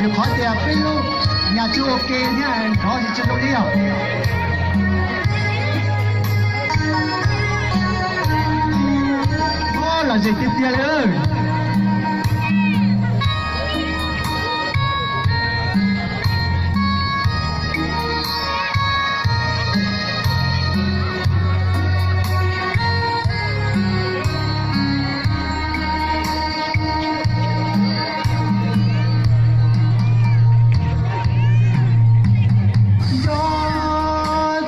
Qhov tias peb lub nyuam qhuav ua ke thiab nrov tsis tshua zoo li os. Lom zem tiag tiag li. Nco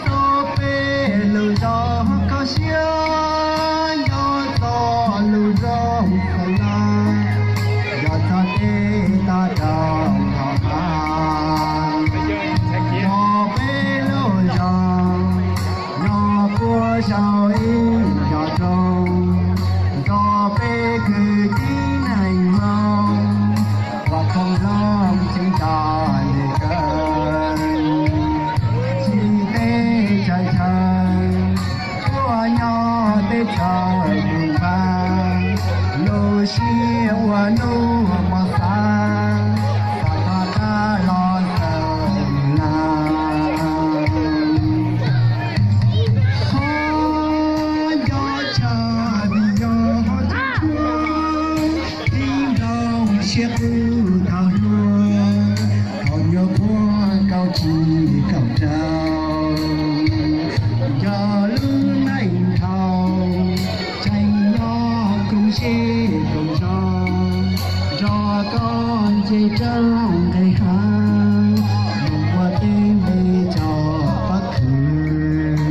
txog peb lub zos kho siab, nco txog lub zos Xeev Laus, nco txog tej toj roob hauv hav, nco peb lub zos nyob puag saum ib nco roob, nco peb kwv tij neej Hmoob uas koom loo tseem nco li kawg. Tsis teb tsav chaw tuaj nyob teb chaws Hmoob Npab, lub sij ua hnub mos xav, xav rov qab los xav lawm. Qhov nco tshaj vim yog qhov tseem tshuav ib nroog siab qub thaum hluas, thaum nyuam qhuav kaum tsib kaum rau, nco lub neej dhau, tseem nyob koom zej koom zos, nrog koj nce roob nqes hav, mus ua teb npe tso pob kws,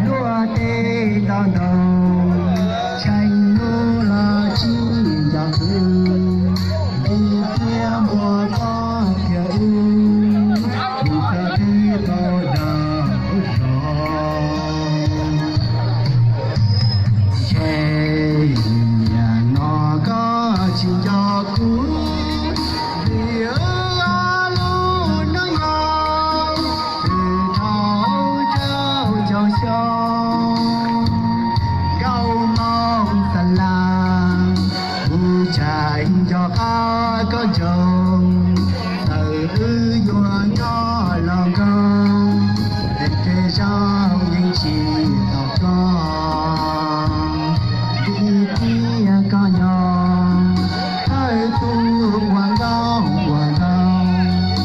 luaj teb ntau ntau, tseem hnub los tsis nco qab, vim tias muaj koj thiab wb, mus txog twg tau dag ub zog. Ntshe niaj no koj tsis nco kuv, vim wb ob lub hnub nyoog twb dhau rau caum xyoo. Nkauj Hmoob Xeev Laus, kuv tseem nco qab koj ntsoov, txawm wb yuav nyob los nkoos, tej kev zoo yeej tsis tau koj. Vim tias koj nyob thawj tug ua nkauj ua nraug,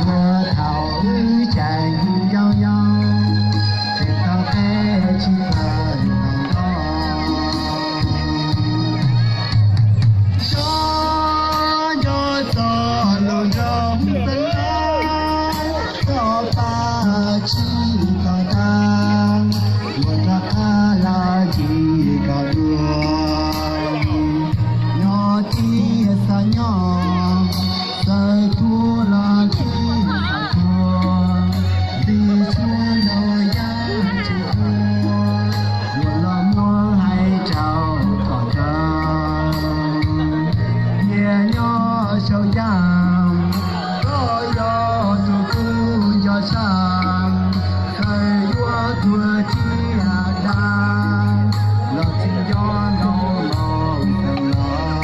puag thaum wb tseem yau yau, tseem tau peb tsis tawm los nrog. Xyov nco txog lub nroog Xeev Laus, txoj paj tsib tog tag, ua rov qab los ncig koj dua. Nyob thiab xav nyob, xav tuag los thiaj xav tuag, vim tshuav ntau yam tsis tuag, yuav los muab hais rau kom kawg. Tias nyob saum yaj, koj yog tus kuv nco tshaj, txawm yuav tuag thiab dag, los tsis nco ntau los tau los.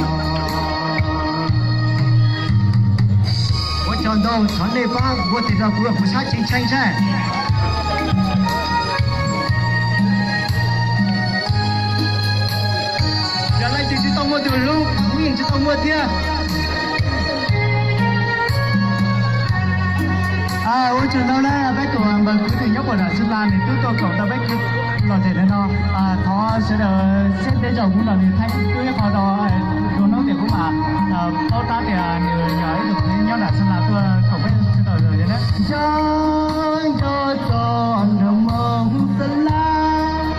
Ua tsaug ntau, thov nej pab ua tig rau kuv, kuv sab tshee tshee saib. Yog leej twg tsis tau muaj tus hlub, kuv yeej tsis tau muaj thiab. Ua tsaug ntau na peb tus npawg kwv tij nyob puag nram Xeev Laus nws twb tuaj koom rau peb kwv lom zem ntawm no. Thov sawv daws seb tej zaum hnub no nws thaij kuv ib qho rau, rau hnub tias kuv mam paub tab tias nws yog ib tug kwv nyob nram Xeev Laus tuaj koom peb sawv daws na. Nco nco txog nroog Hmoob Xeev Laus,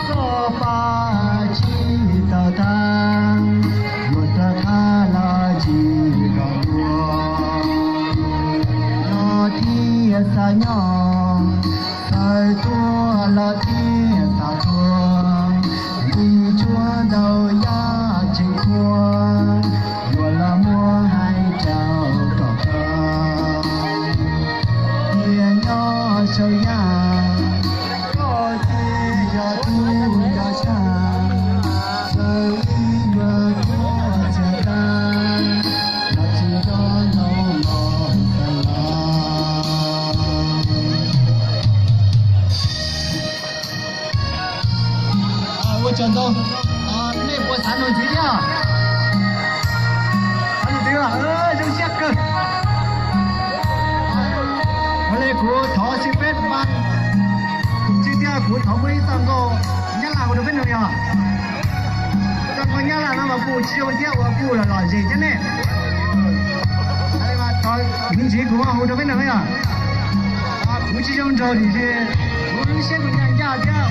txoj paj tsib tog tag, yuav rov qab los ncig koj dua. Nyob thiab xav nyob, xav tuag los thiaj xav tuag, vim tshuav ntau yam tseem tuag, Ntau, nej puas xav nug ntxiv thiab? Xav nug ntxiv, zoo siab kawg. Ua li kuv thov xin phép ban, kuv tsis tias kuv thov muaj ib txoj nkauj Nyab Laj hu rau peb nug yog. Txoj nkauj Nyab Laj no mas kuj tsis zoo thiab, ua kuj lom zem thiab ne. Thov me ntsis kuv hu rau peb nug yog. Kuv tsis zoo nraug tiam sis kuv lub siab kuv ncaj ncaj thiab.